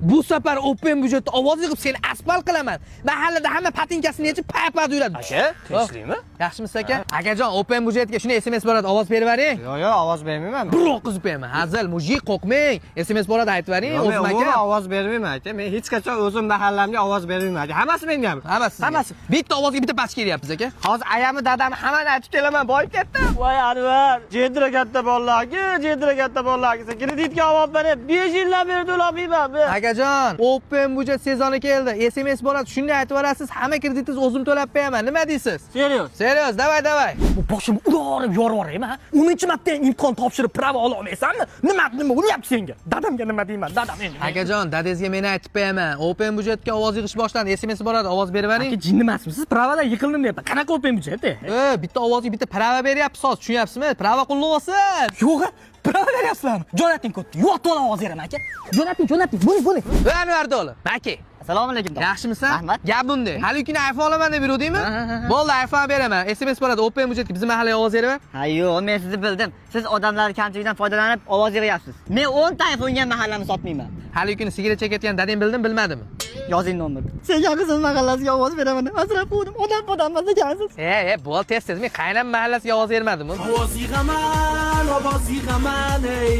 Bu safar open byudjetda ovoz yig'ib, seni asfalt qilaman. Mahallada hamma patinkasini yechib, paypat yuradi. Aka, tinchlikmi? Yaxshimisiz, aka? Akajon, open byudjetga shuni SMS boradi, ovoz berib yuboring. Yo'q, ovoz bermayman. Bir o'qizib qo'yaman. Hazil, мужик, qo'rqmang. SMS boradi, aytib yuboring, Yo'q, men o'zim umuman aka. ovoz bermayman, aka. Men hech qachon o'zim mahallamga ovoz bermayman, aka. Hammasi mengami? Hammasi sizga. Hammasi. Bitta ovozga bitta pachka beryapmiz, aka. Hozir ayamni, dadamni hammani aytib kelaman, boyib ketdim. Voy Anvar, Jendra katta bolalarga, Jendra katta bolalarga sen kreditga ovoz berib 5 yildan beri to'lamayman men. Akajon, open budjet sezoni keldi. SMS boradi, shunday aytib yuborasiz, hamma kreditingizni o'zim to'lab qo'yaman. Nima deysiz? Serios. Serios, давай, давай. Bu boshimni urib yorib yuboraymi, ha? 10-marta ham imtihon topshirib, права ola olmaysanmi? Nima, nima bo'lyapti senga? Dadamga nima deyman, dadam endi? Akajon, dadangizga meni aytib qo'yaman. Open budjetga ovoz yig'ish boshlandi. SMS boradi, ovoz berib yuboring. Aka, jinni emasmisiz? Права dan yiqildim deyapman. Qanaqa open budjet? E, bitta ovozga bitta права beryapsiz hozir, tushunyapsizmi? Права qulluq olsin. Yo'q, права beryapsizlarmi? Jo'nating kodni. Yo'q, to'la ovoz beraman, aka. Jo'nating, jo'nating. Bo'ling, bo'ling. Va Anvar do'li. Maki. Assalomu alaykum. Yaxshimisan? Rahmat. Gap bunday. Hali kuni iPhone olaman deb yuruvdingmi? Bo'ldi, iPhone beraman. SMS boradi, open budjetga bizim mahallaga ovoz beraman. Ha, yo'q, men sizni bildim. Siz odamlar kamchiligidan foydalanib ovoz yig'yapsiz. Men 10 ta iPhone'ga mahallamni sotmayman. Hali kuni sigaret chekayotgan dadang bildim, bilmadimi? Yozing nomerni. Senga qizim mahallasiga ovoz beraman. Asrab qo'ydim. Odam odam emas ekansiz. E, e, bo'l, tez tez. Men qaynam mahallasiga ovoz bermadim. Ovoz yig'aman, ovoz yig'aman, ey.